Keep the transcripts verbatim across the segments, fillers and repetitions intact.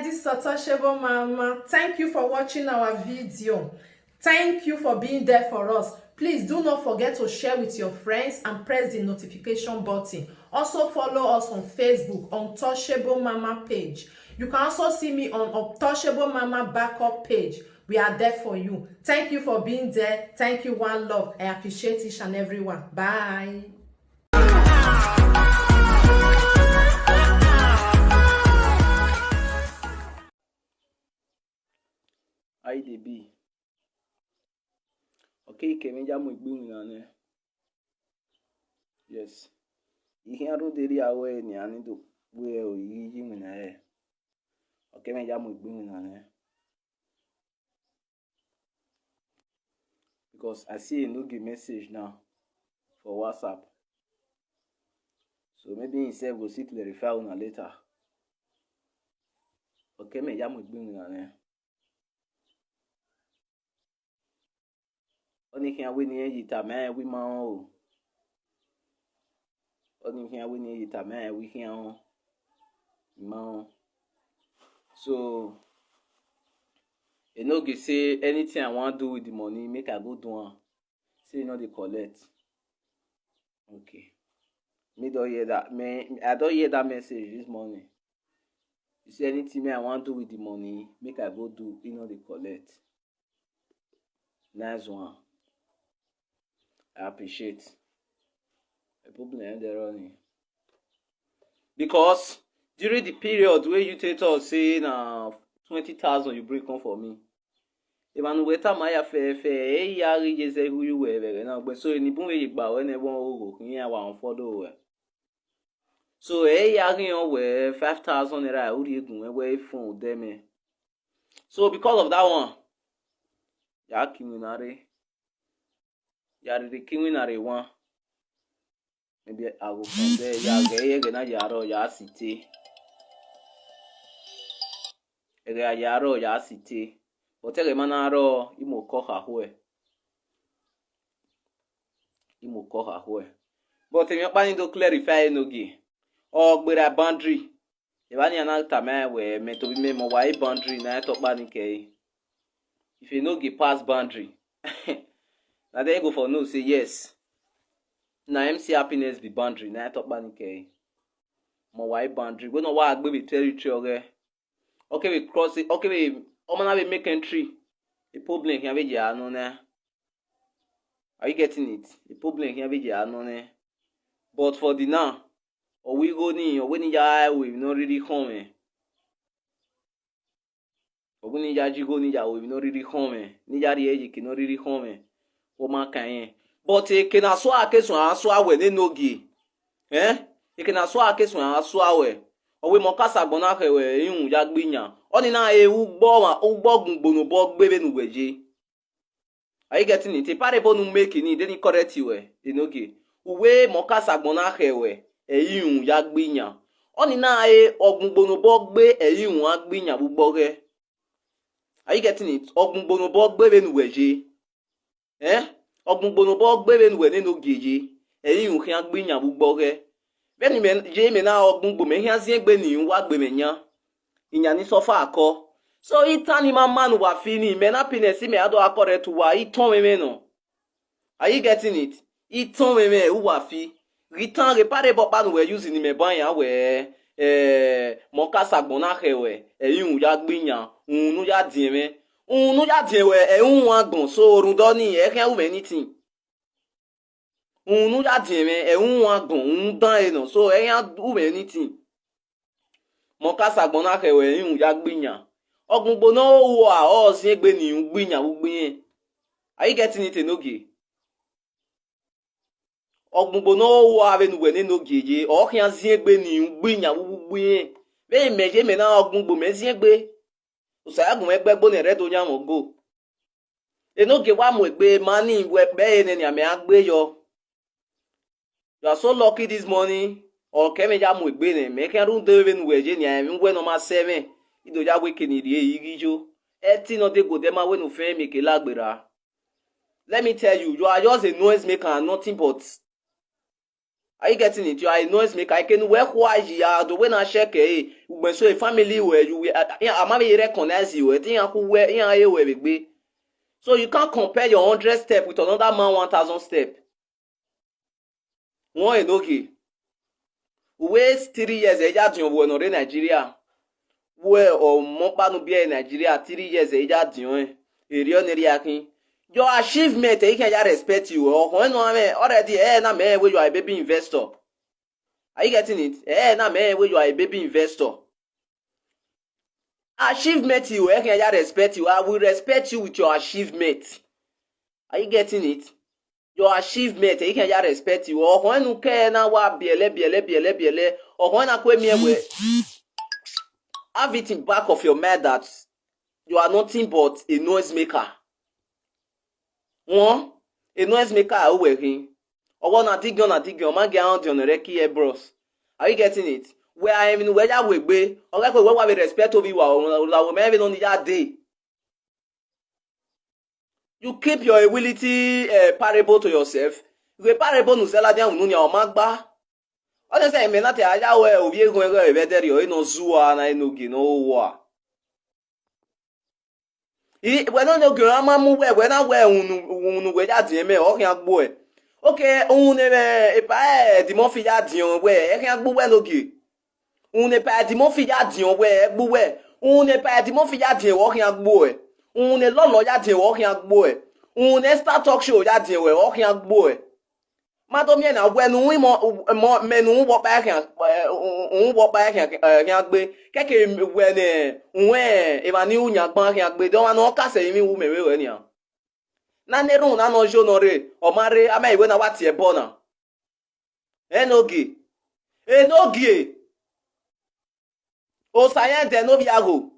This is Untouchable Mama. Thank you for watching our video. Thank you for being there for us. Please do not forget to share with your friends and press the notification button. Also follow us on Facebook, Untouchable Mama page. You can also see me on Untouchable Mama backup page. We are there for you. Thank you for being there. Thank you, one love. I appreciate each and every one. Bye. How you dey be? Okay, kevbe ya mu egbe iwinna nẹ. Yes. I khian rhunmwuda erriọ wẹ nian ni do wẹ oyi ye iwinna ẹre. Okay, mẹ ya mu egbe iwinna nẹ. Because I see Enogie message now for WhatsApp. So maybe himself go still clarify una later. Okay, mẹ ya mu egbe iwinna nẹ. Ọnii khian wẹ ne irẹn ye tama ẹn wẹ I ma rẹn o. Ọnii khian wẹ ne irẹn ye tama ẹn wẹ I khian rẹn, I ma rẹn. So, Enogie say anything I wan do with the money, make I go do am. Say e no dey collect. Okay. Me don hear that. Me, I don hear that message this morning. He say anything me I wan do with the money, make I go do, e no dey collect. Nice one. I appreciate. The problem end there on. Because during the period where you tell us say na twenty thousand you bring come for me, emwa ne uwẹ tama ya fẹfẹ, ẹ i ya ghi ye zẹ igho ye uwẹ vbe ẹghẹ na, ugbẹn so eni bun vbe ye gba ruẹ nẹ, ẹvbo ọgho khin iran wa unfollow ruẹ. So ẹ i ya ghi rẹn wẹ five thousand naira u rhie gun mwẹ wẹ phone odẹ mẹ. So because of that one, ya ke iwinna rre. Ya rhirhi ke iwinna rre wan. Maybe a gho phone odẹ, ya ghẹ ẹghẹ na ya rrọọ ya si te. Ẹghẹ a ya rrọọ ya si te. But ẹghẹ ma na rrọọ, I mu okọ kha khuẹ. I mu okọ kha khuẹ. But emwi ọkpa ni do clarify Enogie. Ọ gberra boundary. Evba nian na tama ẹn wẹ mẹ tobọ imẹ mẹ wa i boundary na tọ ọkpa ni kẹe. If Enogie pass boundary, na then you go for know say yes. Na M C Happiness be boundary na tọ ọkpa ni kẹe. Mẹ wa i boundary. Wẹ ne ọ wa gbe vbe territory ọghẹ. Ọ kevbe cross, ọ kevbe, ọ ma na vbe make entry. A problem khian vbe ye a nọ nẹ. Are you getting it? A problem khian vbe ye a nọ nẹ. But for the now, ọ wẹ igho ni, ọ wẹ ne I ya ru emwi ne ọ rhirhi khọn mwẹ. Ọ wẹ ne I ya ye igho ni ya ru emwi ne ọ rhirhi khọn mwẹ, ne I ya rhie ẹre ye eke ne ọ rhirhi khọn mwẹ. Wẹ ọ ma kan irẹn. But eke ne a sua ke suẹn a sua wẹ ne Enogie. Ẹn? Eke ne a sua ke suẹn a sua wẹ. Ọ wẹ mẹ ọ ka sa agbọn na khẹ wẹ, irun ya gbe iyan. Ọnii na re ugbo ọmwa, ugbo ọgbungbo ne obọ gbe vbene uwẹ ye. Are you getting it? Parable ne u make ni, de ni correct wẹ, Enogie. Uwẹ mẹ ọ ka sa agbọn na khẹ wẹ, ẹ i irun ya gbe iyan. Ọnii na re ọgbungbo ne obọ gbe, ẹ i irun a gbe iyan vbe ugbo ọghẹ. Are you getting it? Ọgbungbo ne obọ gbe vbene uwẹ ye. Ẹn? Ọgbungbo ne obọ gbe vbene uwẹ ne Enogie ye, ẹ i irun khian gbe iyan vbe ugbo ọghẹ. Vbene imẹ ye, imẹ na re ọgbungbo, mẹ khian ziengbe ne irun wa gbe mwẹ yan. Iyan ni suffer akọ. So, itan ni ma ma ne uwa fi ni, mẹ ne Happiness, mẹ a do gha correct uwa, itan mwẹ mwẹ nọ. Are you getting it? Itan mwẹ mwẹ uwa fi. Ghi tan ghe parable ọkpa ne uwẹ use ne imẹ ban yan wẹ, eh, mẹ ọ ka sa agbọn na khẹ wẹ, ẹ i irun ya gbe iyan, uhunmwu ne u ya diẹn mwẹ. Uhunmwu ne u ya diẹn wẹ, ẹ i irun agbọn, so rhunmwuda ọnii, ẹ i khian ru mwẹ anything. Uhunmwu ne u ya diẹn mwẹ, ẹ i irun agbọn, uhunmwu dan ẹre nọ, so ẹ i khian ru mwẹ anything. Mẹ ọ ka sa agbọn na khẹ wẹ, ẹ i irun ya gbe iyan. Ọgbungbo ne ọ ru uwa, ọ ziengbe ne irun gbe iyan vbe ugbo irẹn. Are you getting it, Enogie? Ọgbungbo ne ọ ru uwa vbene uwẹ ne Enogie ye, ọ khian ziengbe ne irun gbe iyan vbe ugbo irẹn. Vbene imẹ ye, imẹ na re ọgbungbo, mẹ ziengbe. Osa ya gu mwẹ gbe ẹgbo ne ẹrẹ do yan mwẹ ogo. Enogie wa mu egbe ma ni wẹ kpẹ ẹre nẹ nian mẹ a gbe yọ. You are so lucky this morning. Ọ kẹ mwẹ ya mu egbe nẹ, mẹ khian rhunmwuda vbene uwẹ ye nian, ẹmwẹ uwẹ ne ọ ma sẹ mwẹ, I do ya wẹ eke ne I rhie i ghi yo. Ẹtin ne ọ degbe odẹ ma wẹ ne u fẹn miẹn eke lagberra. Let me tell you, you are just a noise maker and nothing but Are you getting it? You are a noise maker. Eke ne uwẹ khua yi a do wẹ na check ẹre, ugbẹn so family ruẹ, you will, a ma vbe ye recognize ruẹ, te iran khu wẹ, iran re ruẹ vbe egbe. So you can't compare your hundred step with another man one thousand step. Wẹ ọnrẹn Enogie, uwẹ three years ẹ ya diọn vbe uwẹ ne ọ rre Nigeria. Wẹ ọmọ ọkpa ne u biẹ Nigeria, three years ẹ ya diọn ẹn, erriọ ne erriọ khin. Your achievement ẹ i khian ya respect you. Ọkhọe nọ mwẹ already, ẹ na mẹ wẹ you are a baby investor. Are you getting it? Ẹ na mẹ wẹ you are a baby investor. Achievement ruẹ ẹ khian ya respect you. I will respect you with your achievement. Are you getting it? Your achievement ẹ i khian ya respect you. Ọkhọe ne u kẹ na wa biẹlẹ, biẹlẹ, biẹlẹ, biẹlẹ. Ọkhọe na kue miẹn wẹ, have it in back of your mind that you are nothing but a noise maker. Wẹ ọnrẹn, a noise maker ẹ i ru wẹ khin. Ọwọ na digiọn, na digiọn, ọ ma gi arọndiọn ne ẹrẹ ki ẹe bros. Are you getting it? Wẹ a rẹn emwi ne uwẹ ya wu egbe, ọ ghẹ kue wẹ wa vbe respect ovbi uwa, ọ rhunmwuda wẹ mẹ vbene ọnii ya dee. You keep your humility, eh, parable to yourself. Ghe parable ne u zẹ ladian unu nian, ọ ma gba. Ọ sẹsẹ, imẹ na te a ya wẹ ovbi eghuẹn ghẹ vbe ẹdẹrriọ, ọre ne ọ zua na, Enogie ne ọ hoho a. I, wẹ ne Enogie, ọ ma mu wẹ, wẹ na wẹ uhunmwu, uhunmwu ne uwẹ ya diẹn mẹ, ọ khian gbuẹ. Okay, uhunmwu ne emwi epa Eddy Murphy ya diẹn wẹ, ẹ khian gbe uwẹ Enogie. Uhunmwu ne epa Eddy Murphy ya diẹn wẹ, ẹ gbe uwẹ. Uhunmwu ne epa Eddy Murphy ya diẹn wẹ, ọ khian gbuẹ. Uhunmwu ne lọlọ ya diẹn wẹ, ọ khian gbuẹ. Uhunmwu ne Star Talk Show ya diẹn wẹ, ọ khian gbuẹ. Ma do miẹn na wẹ ne u ru imọ, mọ, mẹ ne u ru uwu ọkpa khian, eh, u ru uwu ọkpa khian, eh, khian gbe. Kẹkẹ wẹ ne u ru emwa ni ru yan gban khian gbe, de ọmwa ne ọ ka sẹ emwi wu mẹ vbe ruẹ nian. Na ne erhunmwu na ne ọ yo nọ rre, ọ ma rre, a ma i wẹ ne a wa tie ẹbọ na. Enogie, Enogie, Osa yan ẹdẹ ne ovbi agho,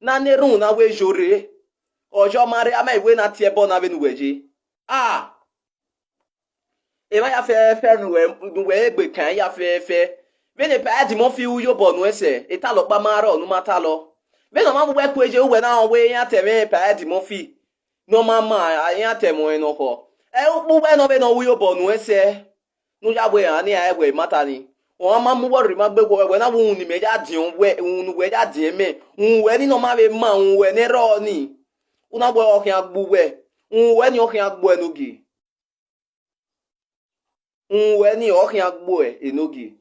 na ne erhunmwu na wẹ yo rre, ọ yo ma rre, a ma i wẹ ne a tie ẹbọ na vbene uwẹ ye. A, emwa ya fẹfẹ ne uwẹ, ne uwẹ egbe kan ya fẹfẹ. Vbene epa Eddy Murphy ru iyobọ nuẹn sẹ, etalọ ọkpa ma rrọọ ne u ma talọ. Vbene ọ ma mu uwẹ kue ye, uwẹ na rẹn wẹ iran ta ẹmwẹ epa Eddy Murphy ne ọ ma ma iran ta ẹmwẹ ọnrẹn ne ọ khọ. Ẹ, ukpu uwẹ nọ vbene ọ ru iyobọ nuẹn sẹ, ne u ya wẹ rẹn ne iran ẹwẹ ma ta ni. Ọ ma mu uwẹ rhie ima gbe, wẹ, wẹ na wẹ uhunmwu ne imẹ ya diẹn wẹ, uhunmwu ne uwẹ ya diẹn mẹ, uhunmwu uwẹ ni ne ọ ma vbe ma, uhunmwu uwẹ ne rrọọ ni. U na wẹ ọ khian gbe uwẹ, uhunmwu uwẹ ni ọ khian gbuẹ Enogie. Uhunmwu uwẹ ni ọ khian gbuẹ Enogie.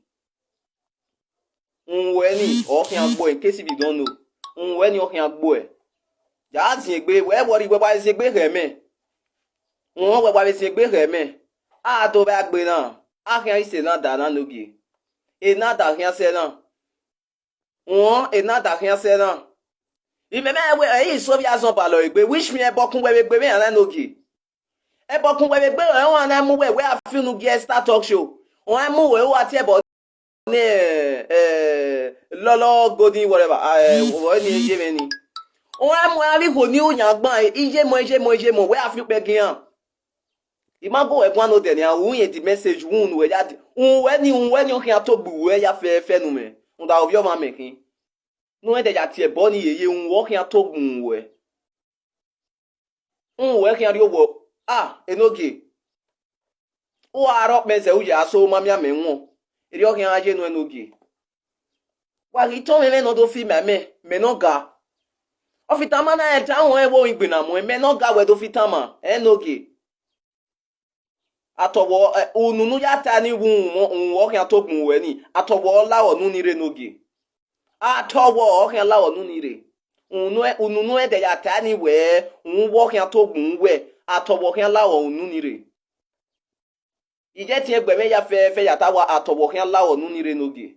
Uhunmwu uwẹ ni ọ khian gbuẹ, in case if you don't know. Uhunmwu uwẹ ni ọ khian gbuẹ. Ya ziengbe, wẹ vbe ọ rri wẹ wa ziengbe khẹ mẹ. Uhunmwu wẹ wa vbe ziengbe khẹ mẹ. A do vbe agbe na, a khian ise na da na Enogie. Ena da khian sẹ na. Uhunmwu, ena da khian sẹ na. Imẹ mẹ wẹ, ẹ i so vbe azọn balọ egbe, which mean ẹbọ kun wẹ vbe egbe vbe iran na Enogie. Ẹbọ kun wẹ vbe egbe, ọmwa na mu wẹ, wẹ a fi unu gie Star Talk Show. Ọ ma mu wẹ, u wa tie ẹbọ ne, eh, lọlọ Golden whatever, ah, eh, whatever ni ye mwẹ ni. Ọ ma mu avbe igho ni ru yan gban, iye mọ, iye mọ, iye mọ, wẹ a fi ukpẹ gie iran. I ma gu wẹ guan nodẹ nian, u rẹn the message, uhunmwu ne uwẹ ya di, uhunmwu uwẹ ni, uhunmwu uwẹ ni ọ khian to gbe uwẹ ya fẹfẹ nu mwẹ, rhunmwuda ovbi ọmwa mẹ khin. Ne uwẹ dẹ ya tie ẹbọ ni yeye, uhunmwu uwẹ ọ khian to gbe uhunmwu uwẹ. Uhunmwu uwẹ khian rrie owẹ, a, Enogie. U gha rre ọkpẹn zẹ, u ya so ma miẹn amẹ wọn. Erriọ khian gha ye nuẹn Enogie. Wa ghi tọn mwẹ ẹmwẹ ne ọ do fi ma mẹ, mẹ ne ọ ga. Ọ fi tama na rẹn ta, rẹn vbe oringbin na muẹn, mẹ ne ọ ga wẹ do fi tama, Enogie. Atọghọ, eh, unu ne u ya ta ni wẹ uhunmwu, uhunmwu ọ khian to gbe uhunmwu uwẹ ni, atọghọ ọ la unu ni rre Enogie. Atọghọ ọ khian la unu ni rre. Unu, unu ne uwẹ dẹ ya ta ni wẹ, uhunmwu uwẹ ọ khian to gbe uhunmwu uwẹ, atọghọ ọ khian la unu ni rre. I ye tiẹn gbe ẹmwẹ ya fẹfẹ ya ta wa, atọghọ ọ khian la unu ni rre Enogie.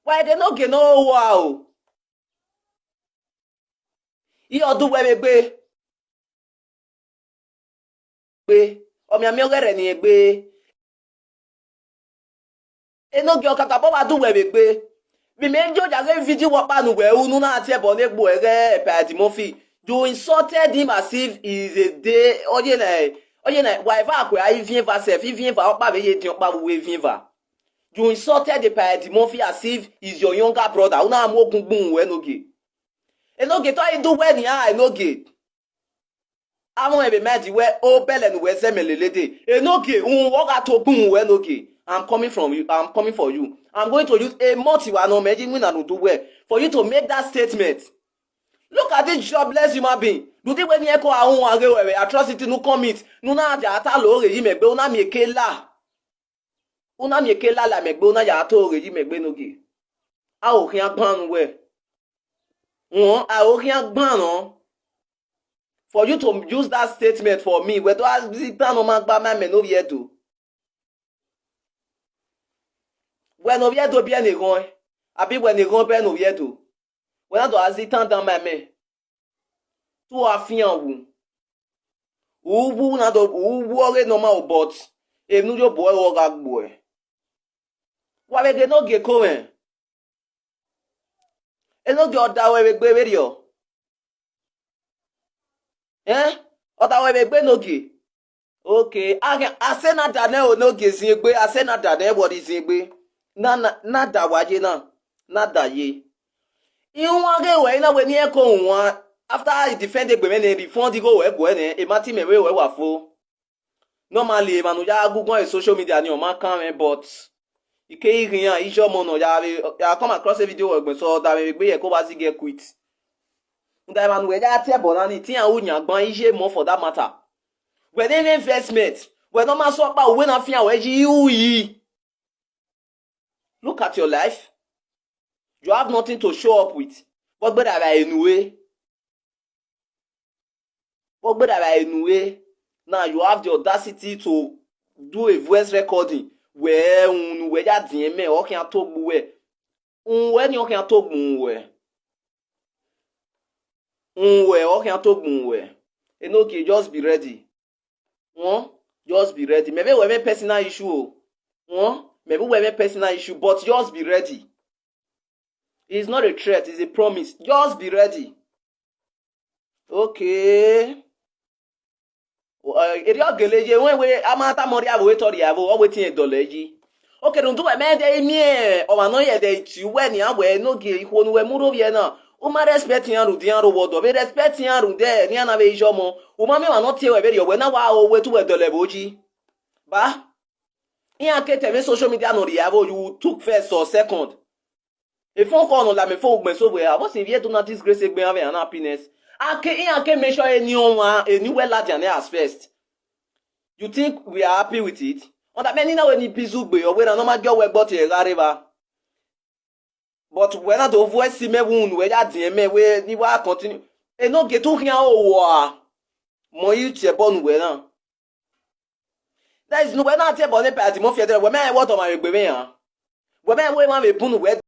Wa dẹ Enogie ne ọ hoho a o. I ọ du wẹ vbe egbe. Egbe. Ọ mianmian ọghe rẹ ni egbe. Enogie ọ kakabọ wa du wẹ vbe egbe. Vbe imẹ joja ghe video wọ kpa ne uwẹ ru ne u na tie ẹbọ ne egbe uẹ ghẹ epa Eddy Murphy. You insulted him as if he is a day. Ọ ye na, ọ ye na, wa eva akuẹ a iviẹn eva sef, iviẹn eva ọkpa vbe ye diẹn ọkpa vbe uwu eviẹn eva. You insulted epa Eddy Murphy as if he's your younger brother. U na mu ogun gbun uwẹ Enogie. Enogie, te ọ i du wẹ nian, Enogie. Avbe ọnrẹn vbe ma di wẹ obẹlẹ ne uwẹ zẹ mẹ lele dee. Enogie, uhunmwu uwẹ ọ gha to gbe uhunmwu uwẹ Enogie. I'm coming from you, I'm coming for you. I'm going to use a month wa nọ mẹ ji winna ne u do wẹ for you to make that statement. Look at this jobless human being. Do the way ni ẹko a hu a ghe wẹ vbe atrocity ne u commit, ne u na da ta lo ghe yi mẹ gbe, u na miẹn eke la. U na miẹn eke la la mẹ gbe, u na ya to ghe yi mẹ gbe nogie. A ho khian gban wẹ. Won, a ho khian gban nọ. For you to use that statement for me, wẹ do a zi tan nọ ma gba ma mẹ ne ovbi Ẹdo. Wẹ ne ovbi Ẹdo biẹ ne eghọn, abi wẹ ne eghọn bẹ ne ovbi Ẹdo. Wẹ na do a zi tan dan ma mẹ. Te u gha fian wu. U wu na do, u wu ọghe normal, but emwi ne u yo bu ẹre ọ gha gbuẹ. Wa vbe ghe ne ogie ko mwẹ. Enogie ọ da ruẹ vbe egbe vberriọ. Ẹn? Ọ da ruẹ vbe egbe enogie. Okay, a khian, a sẹ na da nẹ o, enogie zin egbe, a sẹ na da nẹ, wọrri zin egbe. Na, na, na da wa ye na, na da ye. Ihuan ghe ruẹ, I na wẹ ne irẹn ko wan, after I defend egbe mwẹ nẹ, refund igho ruẹ guẹ nẹ, emwa te imẹ vbe ruẹ wa fo. Normally, emwa ne u ya gu guan vbe social media ni, ọ ma kan mwẹ, but I keghi ghi iran, iye ọmọ nọ ya vbe, ya come across a video wẹ gbẹn sọ, da mwẹ vbe egbe yẹ ko wa zigẹ quit. Rhunmwuda emwa ne uwẹ ya tie ẹbọ na ni, te iran ru yan gban, iye emọ for that matter. Wẹ ne emwi investment, wẹ ne ọ ma sẹ ọkpa, uwẹ na fian wẹ yi ru yi. Look at your life. You have nothing to show up with. Vbe ọ gberra vbe enu re? Vbe ọ gberra vbe enu re? Now you have the audacity to do a voice recording. Wẹ, uhunmwu ne uwẹ ya diẹn mẹ, ọ khian to gbe uwẹ. Uhunmwu wẹ ni ọ khian to gbe uhunmwu wẹ. Uhunmwu wẹ, ọ khian to gbe uhunmwu wẹ. Enogie, just be ready. Won, just be ready. Mẹ vbe wẹ mwẹ personal issue o. Won, mẹ vbe wẹ mwẹ personal issue, but just be ready. It's not a threat, it's a promise. Just be ready. Okay. Eh, erriọ gele ye, wẹ wẹ a ma tama ọ rhie avbe ore te ọ rhie avbe, ọ wẹ te irẹn dọlọ yi. Okay, rhunmwuda uwẹ mẹ de miẹn ọmwa ne ọ ye ẹdẹ tie uwẹ nian, wẹ ne ogie ikhuo ne uwẹ mu rre ovbi ẹre na, u ma respect iran rhunmwuda iran rre owa ọdọ, vbe respect iran rhunmwuda nian na vbe iye ọmọ. U ma miẹn ọmwa ne ọ tie ruẹ vberriọ, wẹ na wa ho wẹ te uwẹ dọlọ ẹvbo yi. Ba, iran ke te ẹmwẹ social media ne ọ rhie avbe, you took first or second. Efọn khọ ne ọ la mẹ fo ugbẹn so vbe a, vbọzẹ ivbi Ẹdo na disgrace egbe iran vbe iran na happiness. A ke, iran ke make sure eni ọmwa, eni uwẹ ladian nẹ as first. You think we are happy with it? Ọna mẹ ni na wẹ ni bi zugbe, ọ wẹ na ne ọ ma gie ọwẹ ẹgbẹ ọtiẹ gha rre evba. But wẹ na do vuẹ si mẹ vbe unu, wẹ ya diẹn mẹ, wẹ ni wa continue. Enogie, te u khian ro owa, mọ i tie ẹbọ ne uwẹ na. That is, ne uwẹ na tie ẹbọ ne Paddy Murphy ẹdẹrẹ, wẹ mẹ wẹ ọdọ ọmwa vbe egbe mwẹ iran. Wẹ mẹ wẹ emwa vbe bun uwẹ.